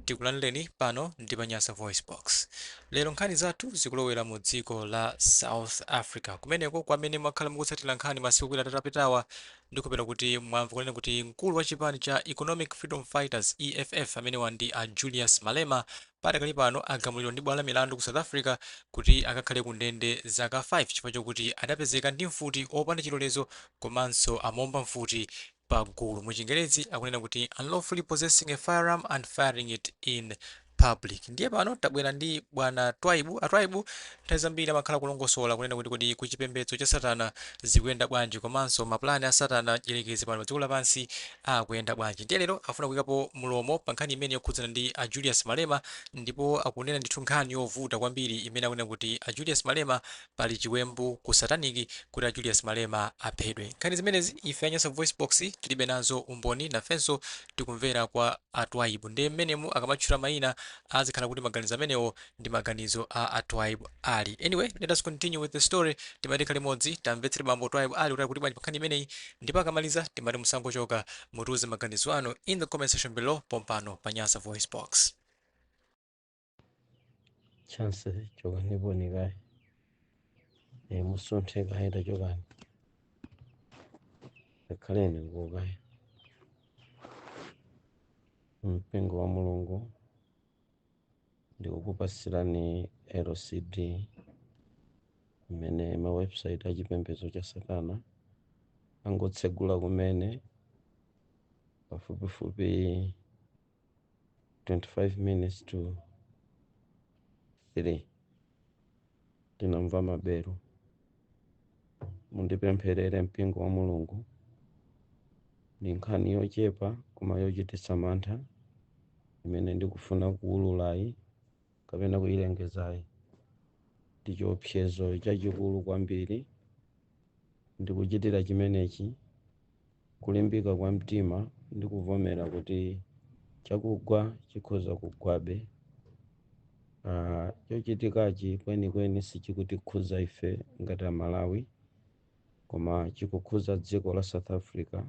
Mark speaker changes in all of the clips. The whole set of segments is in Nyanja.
Speaker 1: Tikulandireni pano ndi pa Nyasa Voice Box. Lero nkhani zathu zikulowera mu dziko la South Africa. Kumeneko kwamene mwakhala mukutsatira nkhani masiku awiri apitawa, ndikupera kuti mwamva kunena kuti mkulu wa chipani cha Economic Freedom Fighters, EFF, amenewa ndi a Julius Malema, padakali pano agamulidwa ndi bwalo la milandu ku South Africa kuti akakhale ku ndende zaka 5 chifukwa chokuti adapezeka ndi mfuti opanda chilolezo komanso amaomba mfuti pa gulu. Mu Chingerezi akunena kuti unlawfully possessing a firearm and firing it in public. Ndiye pano tabwera ndi bwana Twaibu. Atwaibu nthawi zambiri amakhala kulongosola kunena kuti kodi ku chipembedzo cha satana zikuyenda bwanji, komanso mapulani a satana dyerekezi pano pa dziko lapansi akuyenda bwanji. Ndiye lero afuna kuyikapo mulomo pa nkhani imene yokhudzana ndi a Julius Malema, ndipo akunena ndithu nkhani yovuta kwambiri imene akunena kuti a Julius Malema pali chiwembu ku satanic kuti a Julius Malema aphedwe. Nkhani zimenezi ife a Nyasa Voice Box tilibe nazo umboni, nafenso tikumvera kwa a Twaibu. Ndiye mmenemu akamatchula mayina azikhala kuti maganizo amenewo ndi maganizo a a Twaibu Ali. Anyway, let us continue with the story. Timati tikhale limodzi, tamvetsere bambo Twaibu Ali kuti akuti bwanji pa nkhani imeneyi, ndipo akamaliza timati musangochoka, mutiuze maganizo anu in the comment section below pompano pa Nyasa Voice Box.
Speaker 2: Chance chokaniponi kaye, musunthe kaye, tachokani, kakhaleni kukaye. Mpingo wa Mulungu, ndikukupasirani LCD imene ma website achipembedzo cha satana angotsegula kumene pafupifupi 25 minutes to 3. Tinamva maberu. Mundipempherere, mpingo wa Mulungu. Ndi nkhani yochepa koma yochititsa mantha imene ndikufuna kuwululayi kapena kuyilengezayi. Ndi chiopsezo chachikulu kwambiri. Ndikuchitira chimenechi kulimbika kwa mtima ndi kuvomera kuti chakugwa chikhoza kugwabe. Chochitikachi kwenikweni sichikutikhuza ife ngati Amalawi, koma chikukhuza dziko la South Africa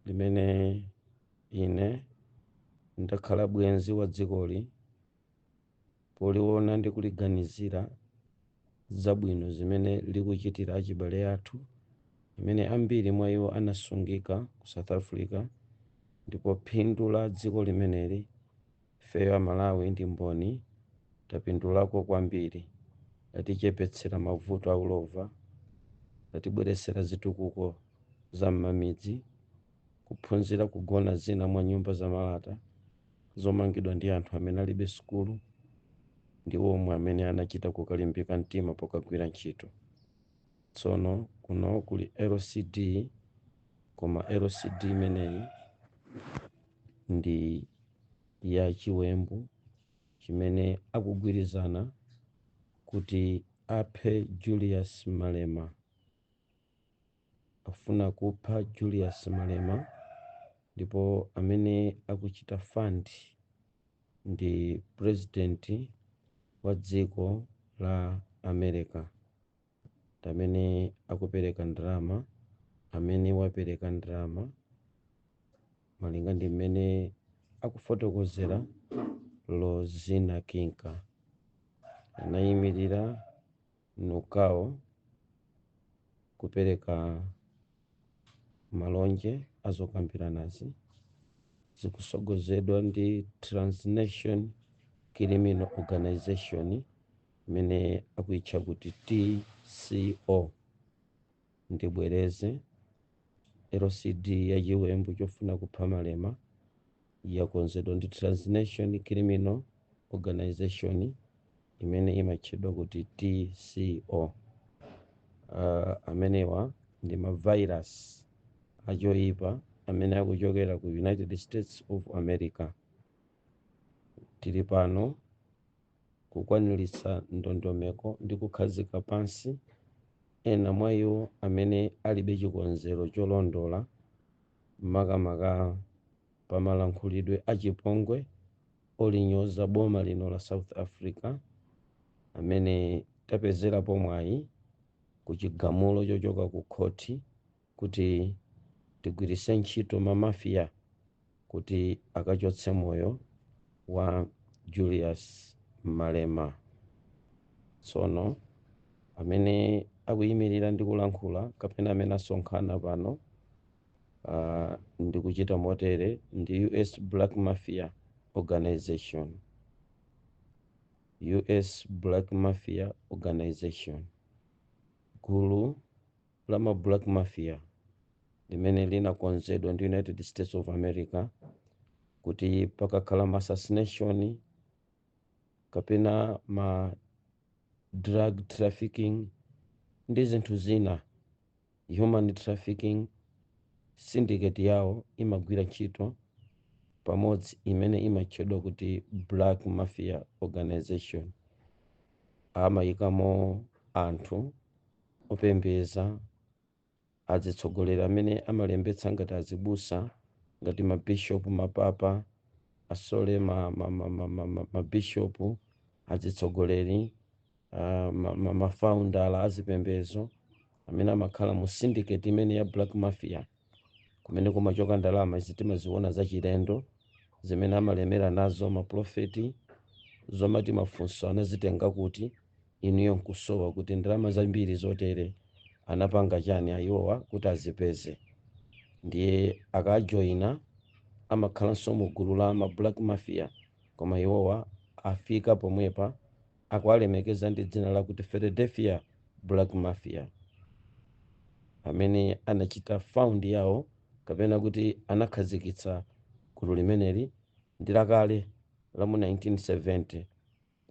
Speaker 2: limene ine ndakhala bwenzi wa dzikoli poliona ndi kuliganizira zabwino zimene likuchitira achibale athu amene ambiri mwa iwo anasungika ku South Africa. Ndipo phindu la dziko limeneli, ifeyo Amalawi ndi mboni, tapindulako kwambiri. Latichepetsera mavuto aulova, latibweretsera zitukuko za m'mamidzi, kuphunzira kugona zina mwa nyumba za malata zomangidwa ndi anthu amene alibe sukulu ndi omwe amene anachita kukalimbika mtima pokagwira ntchito. Tsono kuno kuli LCD, koma LCD imeneyi ndi ya chiwembu chimene akugwirizana kuti aphe Julius Malema. Afuna kupha Julius Malema, ndipo amene akuchita fund ndi president wa dziko la America, amene akupereka ndalama, amene wapereka ndalama malinga ndi mmene akufotokozera Lozina Kinka. Anayimirira Nukao kupereka malonje azokambiranazi zikusogozedwa ndi Transnation Criminal Organization imene akuitcha kuti TCO. Ndibwereze, LCD ya chiwembu chofuna kupha Malema yakonzedwa ndi Transnation Criminal Organization imene imatchedwa kuti TCO. Amenewa ndi ma virus achoipa amene akuchokera ku United States of America. Tili pano kukwaniritsa ndondomeko ndi kukhazika pansi ena mwa iwo amene alibe chikonzero cholondola, makamaka pamalankhulidwe achipongwe olinyoza boma lino la South Africa, amene tapezerapo mwayi ku chigamulo chochoka ku khoti kuti tigwiritse ntchito ma mafia kuti akachotse moyo wa Julius Malema. Tsono amene akuyimirira ndi kulankhula kapena amene asonkhana pano ndikuchita motere ndi US Black Mafia Organization. US Black Mafia Organization, gulu la ma Black Mafia limene linakonzedwa ndi United States of America kuti pakakhala ma assassination kapena ma drug trafficking ndi zinthu zina, human trafficking, syndicate yawo imagwira ntchito pamodzi imene imatchedwa kuti Black Mafia Organization. Amayikamo anthu opembeza, azitsogoleri amene amalembetsa ngati azibusa, ngati mabishopu, mapapa asole, mabishopu, azitsogoleri, mafoundala azipembezo amene amakhala mu syndicate imene ya Black Mafia, kumene kumachoka ndalama izi timaziona zachilendo zimene amalemera nazo maprofeti, zomati mafunso anazitenga kuti, inuyo nkusowa kuti ndalama zambiri zotere anapanga chani ayiwowa kuti azipeze. Ndiye akajoyina amakhalanso mu gulu la ma Black Mafia, koma iwowa afika pomwepa akuwalemekeza ndi dzina lakuti Philadelphia Black Mafia. Amene anachita found yawo kapena kuti anakhazikitsa gulu limeneli ndi lakale la mu 1970.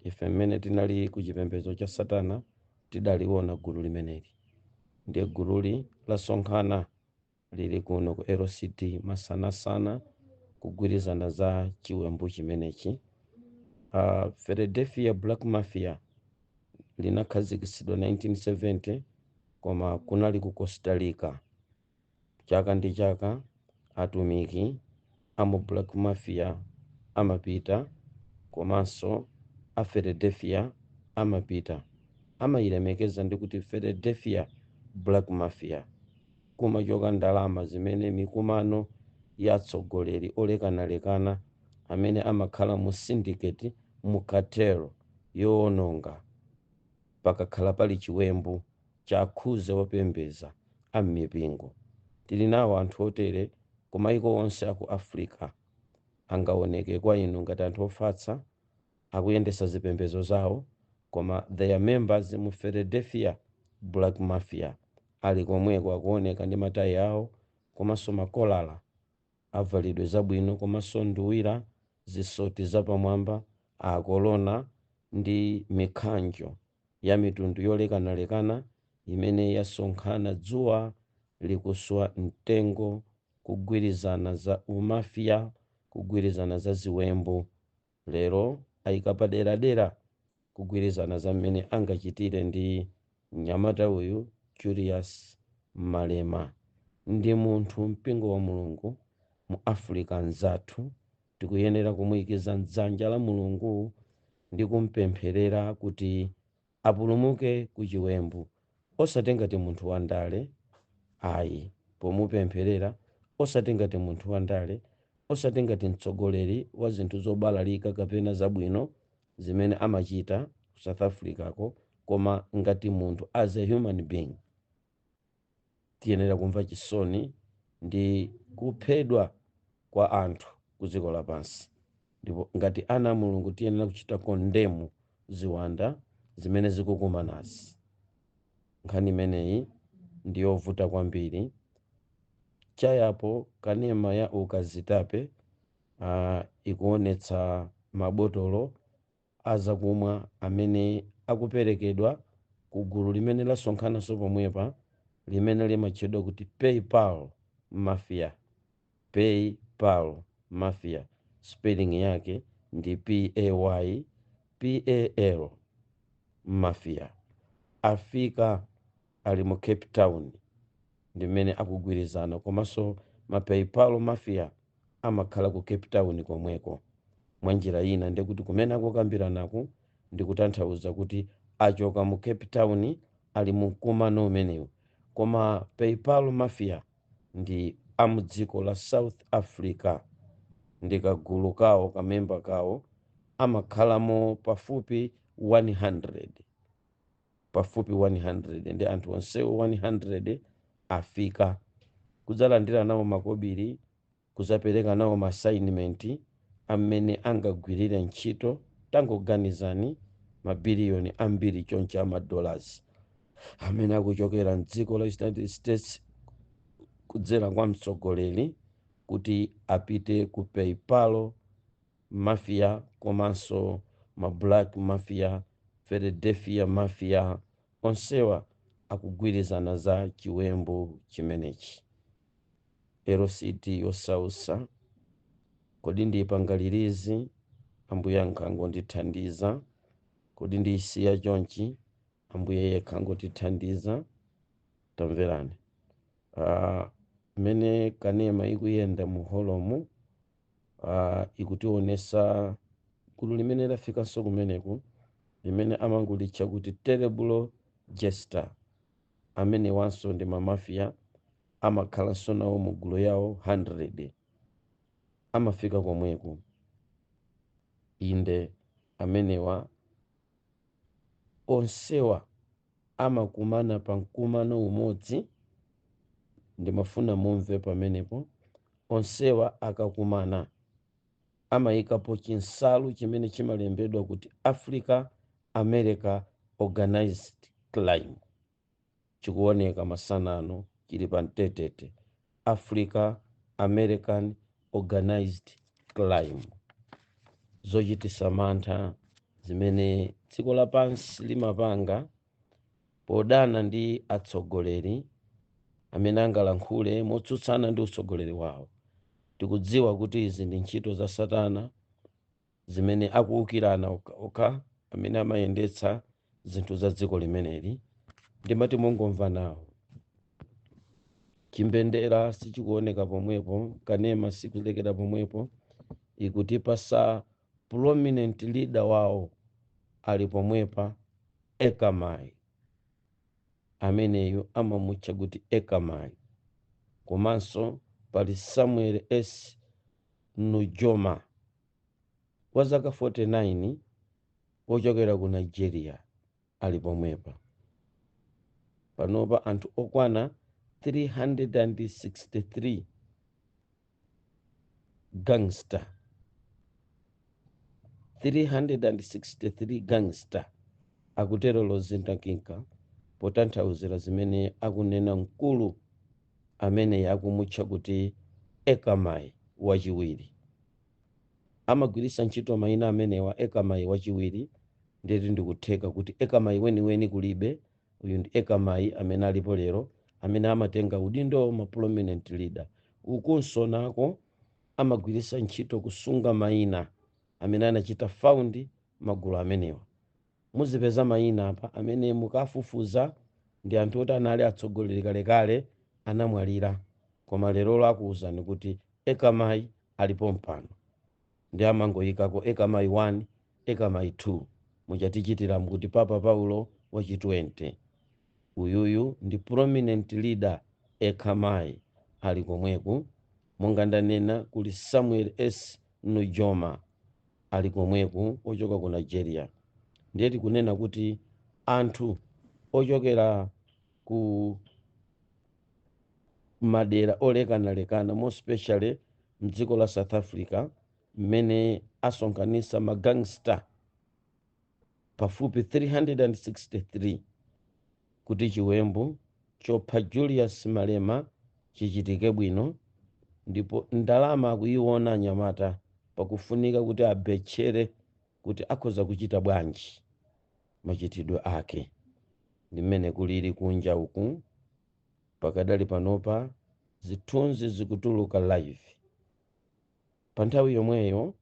Speaker 2: Ife mmene tinali ku chipembedzo cha satana tidaliona gulu limeneli. Ndiye gululi lasonkhana, lili kuno ku LCD masanasana kugwirizana za chiwembu chimenechi. Philadelphia Black Mafia linakhazikitsidwa 1970, koma kunali ku Costa Rica. Chaka ndi chaka atumiki amu Black Mafia amapita, komanso a Philadelphia amapita, amayilemekeza ndi kuti Philadelphia Black Mafia. Kumachoka ndalama zimene mikumano ya atsogoleri olekanalekana amene amakhala mu syndicate, mu cartel yowononga pakakhala pali chiwembu chakhuze wopembeza am'mipingo. Tili nawo anthu otere ku maiko onse aku Africa. Angaoneke kwa inu ngati anthu ofatsa akuyendesa zipembedzo zawo, koma they are members mu Philadelphia Black Mafia. Ali komweko akuoneka ndi matayi awo komanso makolala avalidwe zabwino, komanso nduwira, zisoti zapamwamba, akolona ndi mikhanjo ya mitundu yolekanalekana imene yasonkhana dzuwa likuswa mtengo kugwirizana za umafia, kugwirizana za ziwembu. Lero ayika paderadera kugwirizana za mmene angachitire ndi mnyamata uyu Julius Malema. Ndi munthu mpingo wa Mulungu mu Africa nzathu, tikuyenera kumuyikiza mdzanja la Mulungu ndi kumpempherera kuti apulumuke ku chiwembu, osati ngati munthu wandale ayi. Pomupempherera osati ngati munthu wandale, osati ngati mtsogoleri wa zinthu zobalalika kapena zabwino zimene amachita ku South Africa ko, koma ngati munthu, as a human being. Tiyenera kumva chisoni ndi kuphedwa kwa anthu ku dziko lapansi, ndipo ngati ana a Mulungu tiyenera kuchita condemn ziwanda zimene zikukumanazi. Nkhani imeneyi ndiyovuta kwambiri. Chayapo kanema ya ukazitape ikuonetsa mabotolo azakumwa amene akuperekedwa ku gulu limene lasonkhananso pomwepa, limene limatchedwa kuti PayPal Mafia. PayPal Mafia, spelling yake ndi Pay Pal Mafia. Afika ali mu Cape Town ndimene akugwirizana, komanso ma PayPal Mafia amakhala ku Cape Town komweko. Mwanjira ina ndikuti kumene akukambiranaku ndikutanthauza kuti achoka mu Cape Town, ali mu mkumano umenewu, koma PayPal Mafia ndi amudziko la South Africa. Ndi kagulu kawo, kamemba kawo, amakhalamo pafupi 100, pafupi 100. Ndi anthu onsewo 100 afika kudzalandira nawo makobiri, kudzapereka nawo ma assignment amene angagwirire ntchito. Tangoganizani, mabiliyoni ambiri choncho ama dollars amene akuchokera mdziko la United States kudzera kwa mtsogoleri kuti apite ku PayPal Mafia komanso ma Black Mafia, Philadelphia Mafia, onsewa akugwirizana za chiwembu chimenechi. LCD yosausa, kodi ndiyipangalirizi? Ambuye ankangondithandiza. Kodi ndiyisiya chonchi? Ambuye yekha angotithandiza. Tamverani, mmene kanema ikuyenda mu holomu, ikutionesa gulu limene lafikanso kumeneku, limene amangolitcha kuti Terrible Jester. Amene wanso ndi ma mafia, amakhalanso nawo mu gulu yawo 100, amafika komweku. Inde, amenewa onsewa amakumana pa mkumano umodzi. Ndimafuna mumve pamenepo. Onsewa akakumana amayikapo chinsalu chimene chimalembedwa kuti "Africa America Organized Crime". Chikuoneka masanano, chili pa mtetete, "Africa American Organized Crime". Zochitisa mantha zimene dziko lapansi limapanga podana ndi atsogoleri amene angalankhule motsutsana ndi utsogoleri wawo. Tikudziwa kuti izi ndi ntchito za Satana zimene akuwukirana okha amene amayendetsa zinthu za dziko limeneli. Ndimati mungomva nawo, chimbendera sichikuoneka pomwepo, kanema sikulekera pomwepo, ikutipasa prominent leader wawo ali pomwepa, Ekamai. Ameneyo amamutcha kuti Ekamai. Komanso pali Samuel S Nujoma wa zaka 49 wochokera ku Nigeria, ali pomwepa. Panopa anthu okwana 363 gangster, 363 gangster, akutero Lozinda Kinka potanthauzira zimene akunena mkulu amene akumutcha kuti Ekamai wachiwiri. Amagwiritsa ntchito mayina amenewa, Ekamai wachiwiri. Ndeti ndikutheka kuti Ekamai weniweni kulibe. Uyu ndi Ekamai amene alipo lero, amene amatenga udindo ma prominent leader. Ukunso nako amagwiritsa ntchito kusunga mayina amene anachita found magulu amenewa. Muzipeza mayina apa amene mukafufuza ndi anthu oti anali atsogoleri kalekale, anamwalira, koma lero akuwuzani kuti Ekamai alipo mpano, ndi amangoyikako Ekamai 1, Ekamai 2, muchatichitira kuti Papa Paulo wachi 20. Uyuyu ndi prominent leader Ekamai, ali komweku. Monga ndanena, kuli Samuel S Nujoma ali komweku, ochoka ku Nigeria. Ndiye tikunena kuti anthu ochokera ku madera olekanalekana, more especially mdziko la South Africa, mmene asonkhanitsa ma gangster pafupi 363 kuti chiwembu chopha Julius Malema chichitike bwino. Ndipo ndalama akuiona anyamata, pakufunika kuti abetchere kuti akhoza kuchita bwanji machitidwe ake. Ndi mmene kulili kunja uku pakadali panopa. Zithunzi zikutuluka live pa nthawi yomweyo.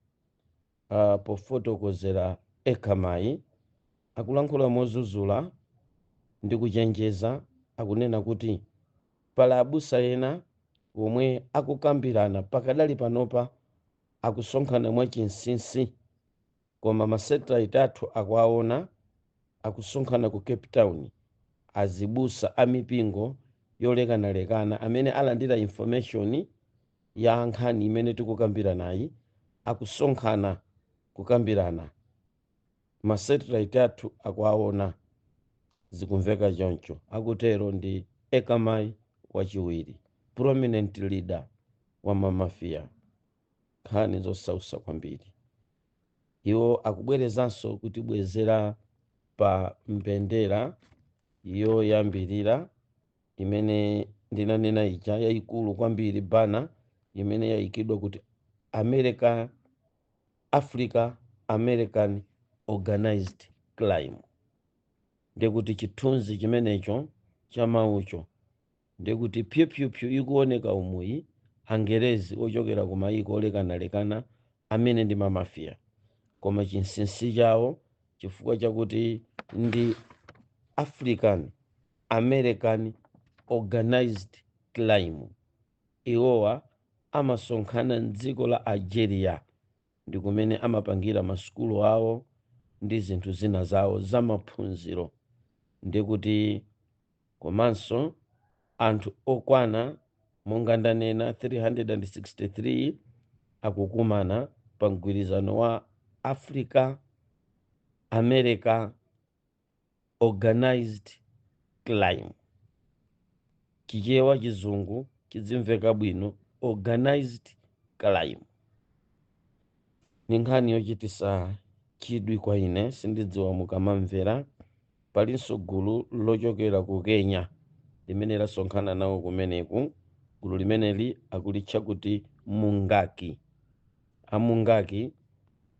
Speaker 2: Pofotokozera Ekamai akulankhula mozuzula ndi kuchenjeza, akunena kuti pali abusa ena omwe akukambirana pakadali panopa, akusonkhana mwachinsinsi, koma ma satellite athu akuaona akusonkhana ku Cape Town. Azibusa amipingo yolekanalekana amene alandira information ya nkhani imene tikukambiranayi. Akusonkhana kukambirana, ma satellite athu akuaona, zikumveka choncho. Akutero ndi Ekamai wachiwiri, prominent leader wa mamafiya. Nkhani zosausa kwambiri. Iwo akubwerezanso kutibwezera pa mbendera yoyambirira imene ndinanena ija, yayikulu kwambiri, banner imene yayikidwa kuti America, Africa American Organized Crime. Ndekuti chithunzi chimenecho cha maucho, ndekuti pyupyupyu ikuoneka umuyi, Angerezi ochokera ku mayiko olekanalekana amene ndi mamafiya, koma chinsinsi chawo, chifukwa chakuti ndi African American Organized Crime, iwowa amasonkhana mdziko la Algeria, ndi kumene amapangira masukulu awo ndi zinthu zina zawo zamaphunziro. Ndikuti komanso anthu okwana, monga ndanena, 363 akukumana pa mgwirizano wa Africa America Organized Crime. Chichewa, Chizungu chidzimveka bwino, organized crime. Ni nkhani yochitisa chidwi kwa ine, sindidziwa mukamamvera. Palinso gulu lochokera ku Kenya limene lasonkhana nawo kumeneku. Gulu limeneli akulitcha kuti Mungaki. Amungaki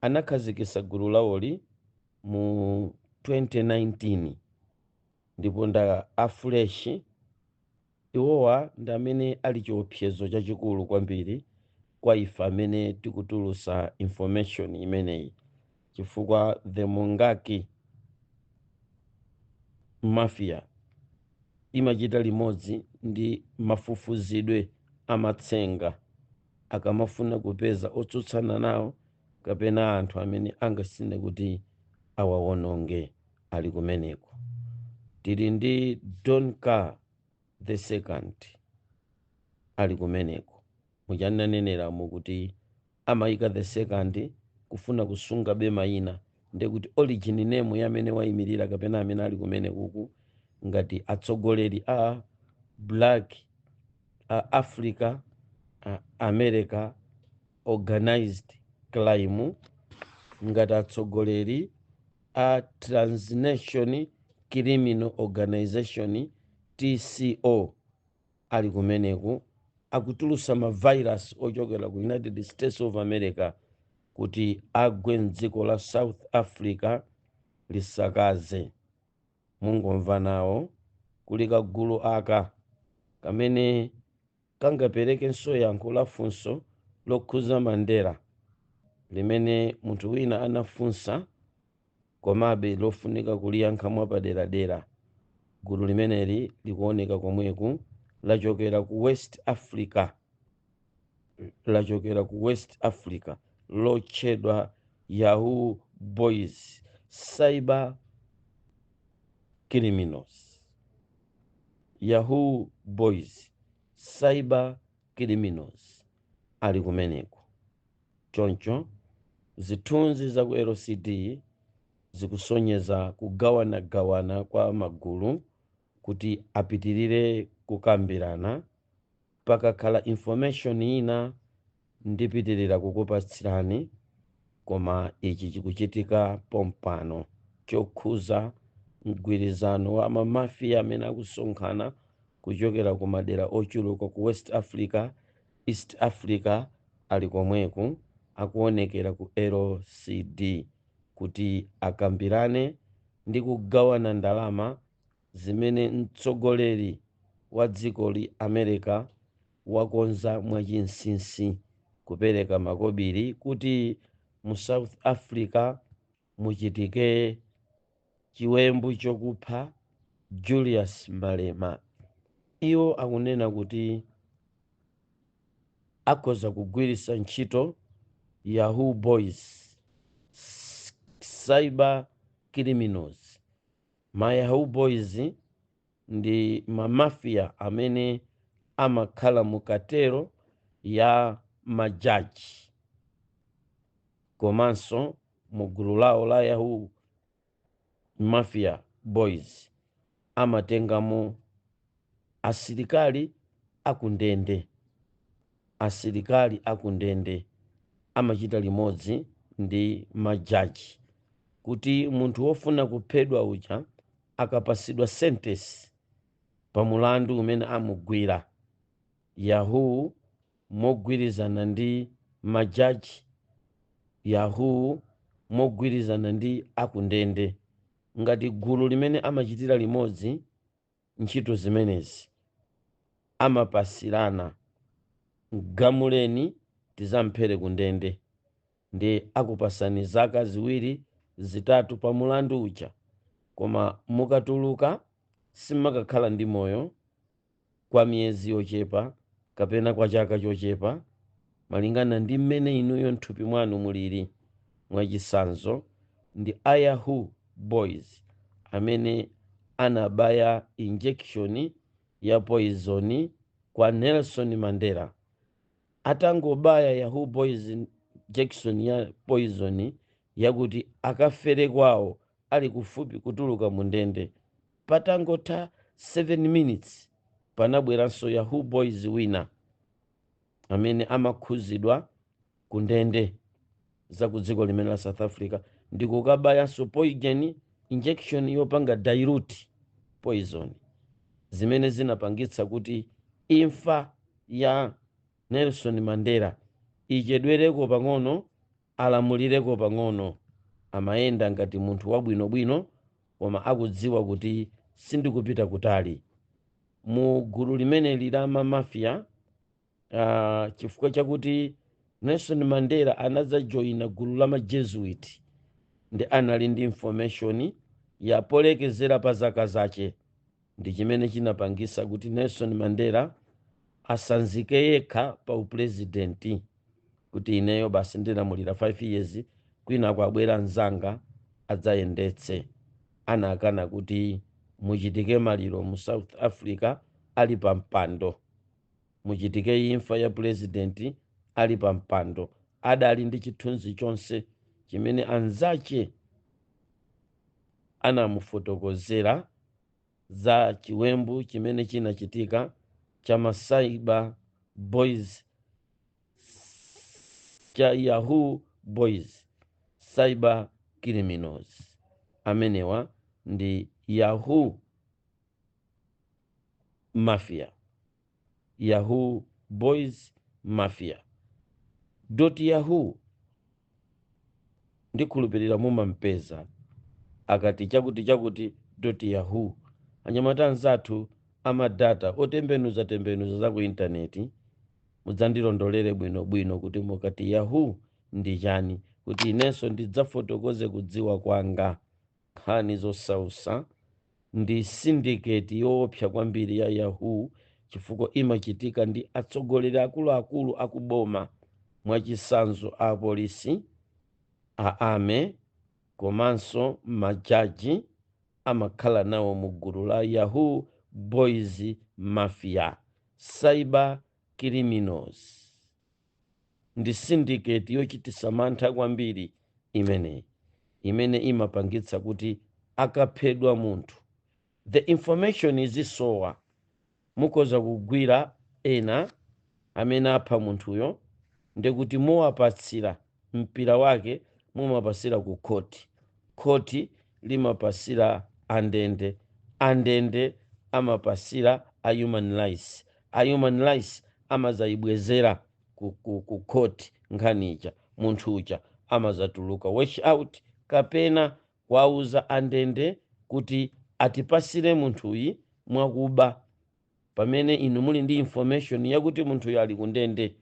Speaker 2: anakhazikitsa gulu lawoli mu 2019 ndipo nda a fresh. Iwowa ndi amene ali chiopsezo chachikulu kwambiri kwa ife amene tikutulusa information imeneyi, chifukwa the Mungaki Mafia imachita limodzi ndi mafufuzidwe amatsenga akamafuna kupeza otsutsana nawo kapena anthu amene angasine kuti awawononge ali kumeneko. Tili ndi Don Car the Second ali kumeneko. Muchananeneramu kuti amayika the second kufuna kusunga be mayina, ndekuti origin name yamene wayimirira kapena amene ali kumene kuku ngati atsogoleri a Black a Africa a America Organized Crime, ngati atsogoleri a Transnation Criminal Organization, TCO, ali kumeneku akutulusa ma virus ochokera ku United States of America kuti agwe mdziko la South Africa lisakaze. Mungomva nawo, kuli kagulu aka kamene kangaperekenso yankho la funso lokhuza Mandela limene munthu wina anafunsa, komabe lofunika kuliyankha mwapaderadera. Gulu limeneli likuoneka komweku, lachokera ku West Africa, lachokera ku West Africa, lotchedwa Yahoo Boys Cyber Criminals. Yahoo Boys Cyber Criminals ali kumeneko. Choncho zithunzi za ku LCD zikusonyeza kugawanagawana kwa magulu kuti apitirire kukambirana. Pakakhala information ina ndipitirira kukupatsirani, koma ichi chikuchitika pompano chokhuza mgwirizano wa mamafiya amene akusonkhana kuchokera ku madera ochuluka ku West Africa, East Africa, ali komweku akuonekera ku LCD kuti akambirane ndi kugawana ndalama zimene mtsogoleri wa dzikoli America wakonza mwachinsinsi kupereka makobiri kuti mu South Africa muchitike chiwembu chokupha Julius Malema. Iwo akunena kuti akhoza kugwiritsa ntchito Yahoo Boys Cyber Criminals. Ma Yahoo Boys ndi mamafiya amene amakhala mu cartel ya majaji. Komanso mu gulu lawo la Yahoo Mafia Boys amatengamo asilikali akundende. Asilikali akundende amachita limodzi ndi majaji kuti munthu wofuna kuphedwa uja akapasidwa sentence pa mulandu umene amugwira, Yahoo mogwirizana ndi majaji, Yahoo mogwirizana ndi akundende, ngati gulu limene amachitira limodzi ntchito zimenezi, amapasirana: "Gamuleni tizamphere kundende." Ndi akupasani zaka 2, 3 pa mulandu uja, koma mukatuluka simakakhala ndi moyo kwa miyezi yochepa kapena kwa chaka chochepa, malingana ndi mmene inuyo mthupi mwanu mulili. Mwachisanzo, ndi a Yahoo Boys amene anabaya injection ya poison kwa Nelson Mandela. Atangobaya Yahoo Boys injection ya poison yakuti akafere kwawo ali kufupi kutuluka mu ndende, patangotha 7 minutes panabweranso Yahoo Boys wina amene amakhuzidwa ku ndende za ku dziko limene la South Africa ndi kukabayanso poison injection yopanga dilute poison, zimene zinapangitsa kuti imfa ya Nelson Mandela ichedwereko pang'ono, alamulireko pang'ono. Amayenda ngati munthu wabwinobwino, koma akudziwa kuti sindikupita kutali mu gulu limeneli la mamafia, chifukwa chakuti Nelson Mandela anadzajoyina gulu la maJesuit ndi anali ndi information yapolekezera pa zaka zace. Ndi chimene chinapangisa kuti Nelson Mandela asanzike yekha pa upurezidenti, kuti ineyo basi ndilamulira 5 years, kwina kwabwera mzanga adzayendetse. Anakana kuti muchitike maliro mu South Africa ali pa mpando, muchitike imfa ya purezidenti ali pa mpando. Adali ndi chithunzi chonse chimene anzache anamufotokozera za chiwembu chimene chinachitika cha ma cyber boys, cha Yahoo Boys cyber criminals. Amenewa ndi Yahoo Mafia, Yahoo Boys Mafia dot yahoo. Ndikhulupirira mumampeza akati chakuti chakuti dot yahoo. Anyamata anzathu amadata otembenuza tembenuza za ku intaneti, mudzandilondolere bwinobwino kuti mukati Yahoo ndi chani, kuti inenso ndidzafotokoze kudziwa kwanga. Nkhani zosausa ndi syndicate yoopsa kwambiri ya Yahoo, chifukwa imachitika ndi atsogoleri akuluakulu akuboma, mwachisanzo a polisi, a army, komanso majaji amakhala nawo mu gulu la Yahoo Boys Mafia cyber criminals. Ndi syndicate yochitisa mantha kwambiri imeneyi, imene imapangitsa kuti akaphedwa munthu the information izisowa. Mukhoza kugwira ena amene apha munthuyo, ndikuti muwapatsira mpira wake, mumapasira ku khoti, khoti limapasira andende, andende amapasira a human rights, a human rights amazayibwezera ku khoti nkhani ija. Munthu uja amazatuluka wash out, kapena kuwauza andende kuti atipasire munthuyi mwakuba, pamene inu muli ndi information yakuti munthuyo ali kundende.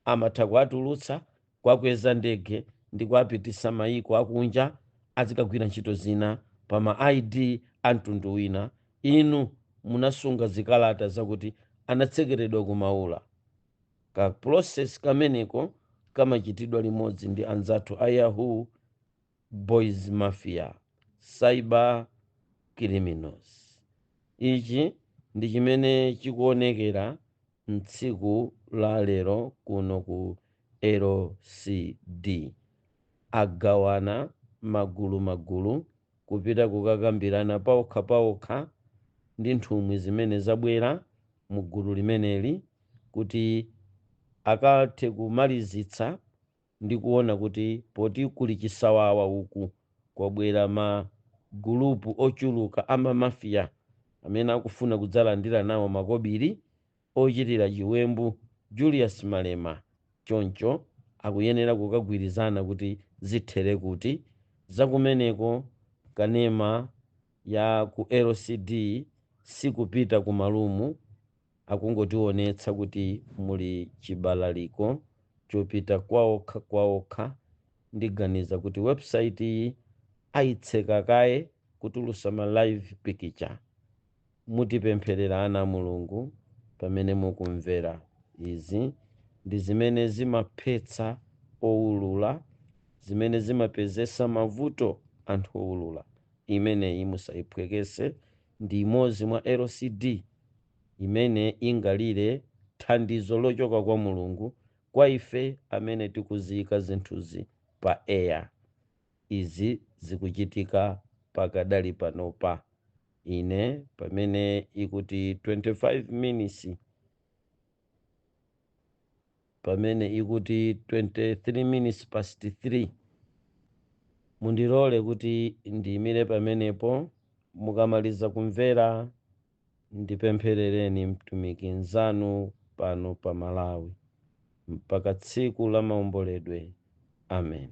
Speaker 2: Amatha kuatulutsa, kwakweza ndege ndi kuapitisa mayiko akunja azikagwira ntchito zina pa ma ID a mtundu wina. Inu munasunga zikalata zakuti anatsekeredwa kumaula. Ka process kameneko kamachitidwa limodzi ndi anzathu a Yahoo Boys Mafia cyber criminals. Ichi ndi chimene chikuonekera mtsiku la lero kuno ku LCD. Agawana magulumagulu kupita kukakambirana paokhapaokha ndi nthumwi zimene zabwera mu gulu limeneli kuti akathe kumalizitsa ndi kuona kuti poti kuli chisawawa uku, kwabwera ma gulupu ochuluka ama mafia amene akufuna kudzalandira nawo makobiri ochitira chiwembu Julius Malema. Choncho akuyenera kukagwirizana kuti zithere kuti zakumeneko. Kanema ya ku LCD sikupita ku malumu, akungotionetsa kuti muli chibalaliko chopita kwaokha kwaokha. Ndiganiza kuti website iyi ayitseka kaye kutulusa ma live picture. Mutipempherera, ana a Mulungu, pamene mukumvera izi. Ndi zimene zimaphetsa owulula, zimene zimapezesa mavuto anthu owulula. Imeneyi musayiphwekese, ndi imodzi mwa LCD imene ingalire thandizo lochoka kwa Mulungu kwa ife amene tikuziyika zinthuzi pa air. Izi zikuchitika pakadali panopa ine pamene ikuti 25 minutes, pamene ikuti 23 minutes past 3. Mundilole kuti ndiyimire pamenepo. Mukamaliza kumvera, ndipempherereni mtumiki nzanu pano pa Malawi mpaka tsiku la maomboledwe. Amen.